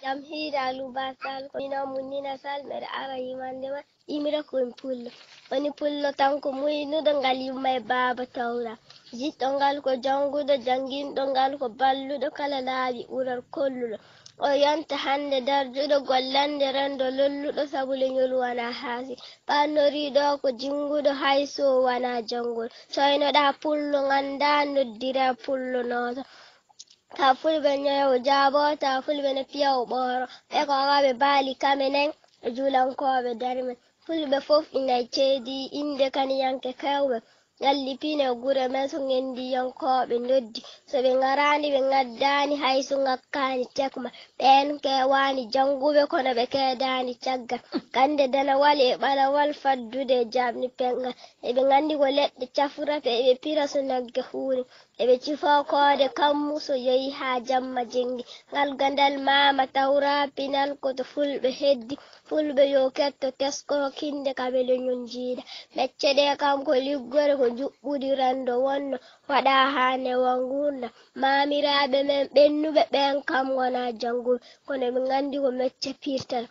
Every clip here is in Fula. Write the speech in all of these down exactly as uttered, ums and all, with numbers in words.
Jam hiira Luba Sal, ko minon Munnina Sal, mbeɗa ara yimande ma, yimira ko en pullo. Woni pullo tan ko muynuɗo ngal yumma e baaba tawra. Jiɗɗo ngal ko jannguɗo, jannginɗo ngal ko balluɗo, kala laawi ɓural kolluɗo. O yonta hannde darjuɗo, gollande renndo lolluɗo, sabu leñol wona haasi. Ɓannoriiɗo ko jinnguɗo, hay so wona jannguɗo. Coynoɗa pullo ngannda, noddira pullo nooto. Ta fulɓe ñoyowo jaabo, ta fulɓe ne piyawo ɓooro. Ɓe ko rewɓe baali kamenen e juulankooɓe darmen. Fulɓe fof ina ceedi innde kaniyanke kewɓe. Ngalli pine gure men so ngendiyankooɓe noddi. So ɓe ngaraani, ɓe ngaddaani, hay so ngakkaani tekma. Ɓeen keewaani jannguɓe, kono ɓe keedaani caggal. Gannde danawal e ɓalawal faddude e jaaɓni penngal. Eɓe nganndi ko leɗɗe cafrata, eɓe pira so nagge huuri. Eɓe cifoo koode kammu so yehi haa jamma jenngi. Ngal gandal maama tawra pinal ko to fulɓe heddi. Fulɓe yo ketto tesko kinde kaɓe leñol njiida. Mecce ɗe kam ko liggore ko njuɓɓudi renndo wonno. Waɗa haa newa nguurndam. Maamiraaɓe men ɓennuɓe ɓeen kam ngona jannguɓe. Kono ɓe nganndi ko mecce pirtal.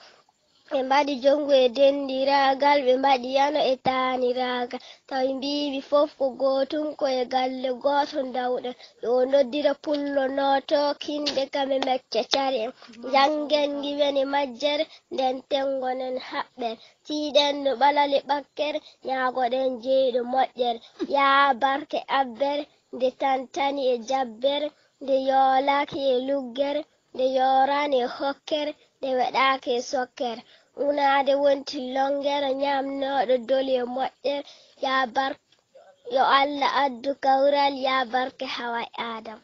Ɓe mbaɗi jonngu e denndiraagal, ɓe mbaɗi yano e taaniraagal. Tawi mbiimi fof ko gootum, ko e galle gooto ndawɗen. Yo noddire pullo nooto, kinde kam e mecce cari en. Njanngen ngiwen e majjere, ndenten ngonen haɓɓere. Tiiɗen no ɓalale ɓakkere, ñaagoɗen jeyɗo moƴƴere. Yaa barke abbere, nde tantani e jabbere, nde yoolaaki e luggere, nde yooraani e hokkere, nde weɗaaki e sokkere. Unaade wonti lonngere, ñaamnooɗo doli e moƴƴere. Yaa bar-, yo Alla addu kawral, yaa barke hawa e Aadama.